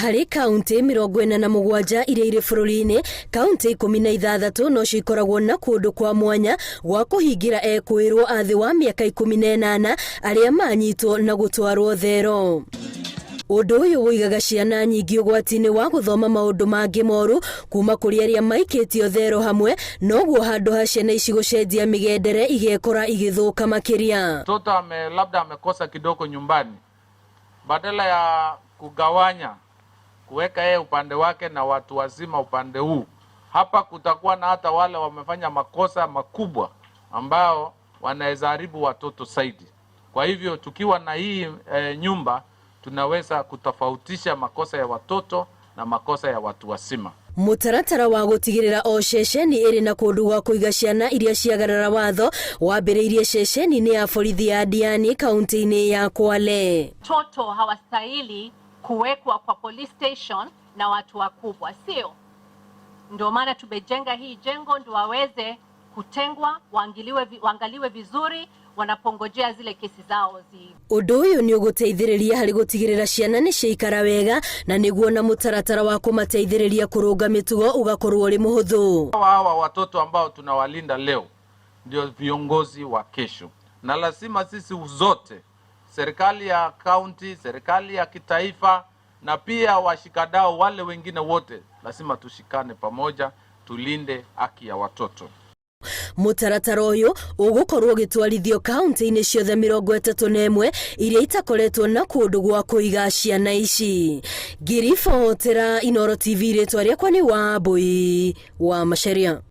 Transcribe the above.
Harĩ kauntĩ 47 iria irĩ bũrũri-inĩ, kauntĩ 16 nocio ikoragwo na kũndũ kwa mwanya gwa kũhingĩra ekũĩrwo a thĩ wa mĩaka 18 arĩa manyitwo na gũtwarwo thero. Ũndũ ũyũ ũigaga ciana nyingĩ ũgwati-inĩ wa gũthoma maũndũ mangĩ moru kuma kũrĩ arĩa maikĩtio thero hamwe, noguo handũ ha ciana ici gũcenjia mĩgendere igekora igĩthũka makĩria. Mtoto ame labda amekosa kidogo nyumbani, badala ya kugawanya kuweka yeye upande wake na watu wazima upande huu, hapa kutakuwa na hata wale wamefanya makosa makubwa ambao wanaweza haribu watoto zaidi. Kwa hivyo tukiwa na hii nyumba tunaweza kutofautisha makosa ya watoto na makosa ya watu wazima. Mũtaratara wa gũtigĩrĩra o ceceni ĩrĩ na kũndũ gwa kũiga ciana iria ciagarara watho wambĩrĩirie ceceni-inĩ ya borithi ya Diani kaunti-inĩ ya Kwale. Watoto hawastahili kuwekwa kwa police station na watu wakubwa, sio? Ndio maana tumejenga hii jengo ndio waweze kutengwa, waangaliwe vizuri wanapongojea zile kesi zao zi. Ũndũ ũyũ nĩ ũgũteithĩrĩria harĩ gũtigĩrĩra ciana nĩ ciaikara wega na nĩguo na mũtaratara wa kũmateithĩrĩria kũrũnga mĩtugo ũgakorwo ũrĩ mũhũthũ. Hawa watoto ambao tunawalinda leo ndio viongozi wa kesho, na lazima sisi zote, serikali ya kaunti, serikali ya kitaifa na pia washikadau wale wengine wote, lazima tushikane pamoja, tulinde haki ya watoto. Mũtaratara ũyũ ũgũkorwo ũgĩtwarithio kaunti-inĩ ciothe 31 iria itakoretwo na kũndũ gwa kũiga ciana ici. Ngĩribotera Inooro TV, rĩtwa rĩakwa nĩ Wambui wa Macharia.